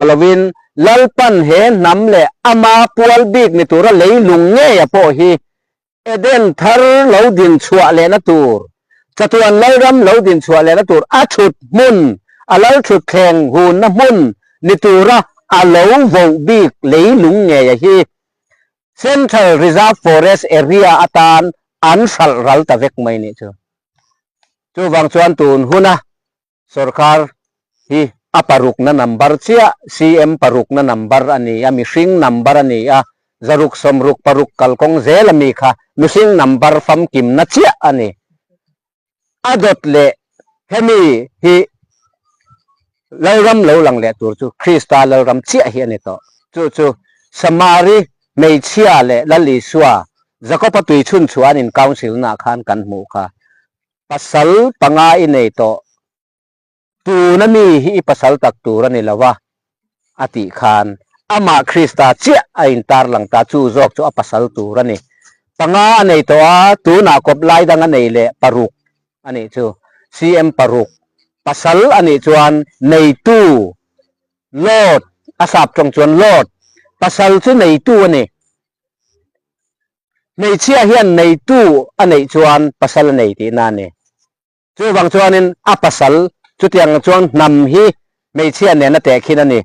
lovin Lalpan he hnam leh ama pual bik ni tura leilung ngeia pawh hi Eden thar lo din chhuah lehna tur, chatuan Lalram lo din chhuah lehna tur a thut hmun, a lal thut thleng hunna hmun ni tura a lo voh bik leilung ngeia hi Central Reserve Forest Area atan an hralh ral ta vek mai nih chu. Chuvang chuan tun huna Sorkar hi a parukna number chiah, CM parukna number a ni a, mihring number a ni a, zaruk sawmruk paruk kalkawng zel a mi kha mihring number famkimna chiah a ni. A dawt leh hemi hi Lalram lo lang leh tur chu Krista Lalram chiah hi a ni tawh. Chu chu Samari hmeichhia leh Lal Isua Jakob-a tui chhun chhuah an in council naah khan kan hmuh kha. Pasal panga i nei tawh, tuna mi hi i pasal tak tur a ni lo a, a tih khan amah Krista chiah a intar lang ta, chu zawk chu a pasal tur a ni. Panga a nei tawh a, tunah kawp lai dang a nei leh paruk a nih chu. CM paruk pasal a nih chuan neitu Lord, a sap tawng chuan Lord, pasal chu neitu a ni. Hmeichhia hian neitu a neih chuan pasal a nei tihna a ni. Chuvang chuanin a pasal chutiang chuan hnam hi hmeichhia nena tehkhin a ni.